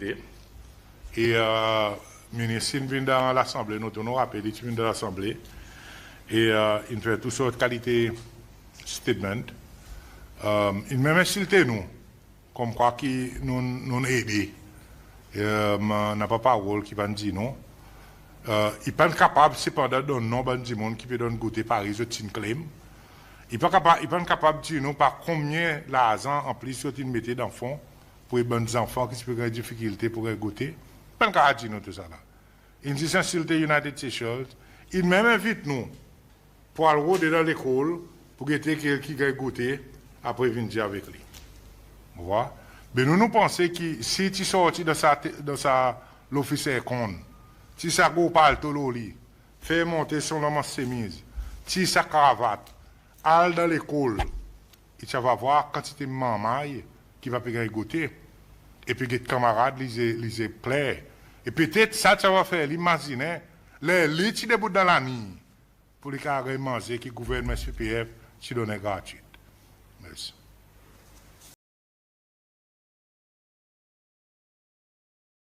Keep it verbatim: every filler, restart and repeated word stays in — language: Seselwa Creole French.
E Minis in vin dan Lasanble, nou tou nou rapel i ti vin dan Lasanble. E in fer tou sort kalite statement. In menm ensilte nou konmkwa ki nou, nou'n ede. Napa parol ki pa'n dir nou. I pa'n kapab sepandan donn non bann dimoun ki pe donn goute parey zot ti'n claim. I pa kapab, i pa'n kapab dir nou par konbyen larzan anplis zot in mete dan fon pour bann zanfan ki ti pe ganny difikilte pour ganny goute. I pa'n kapab dir nou tousala. In zis ensilte United Seychelles. In menm envit nou pour al rode dan lekol pour gete kifer ki ganny goute, apre vin dir avek li. Ou war? Be nou, nou panse ki si ti sorti dan sa, dan sa lofis aircon, ti sa gro palto lo li, fer monte son lanmans semiz, ti sa kravat, al dan lekol, i ti ava war kantite marmay ki pa pe ganny goute. Epi get kanmarad li ze, li ze pler. E petet sa ti ava fer li mazinen ler li ti debout dan laliny pour li kapab ganny manze ki gouvernman SPPF ti donnen gratwit. Mersi.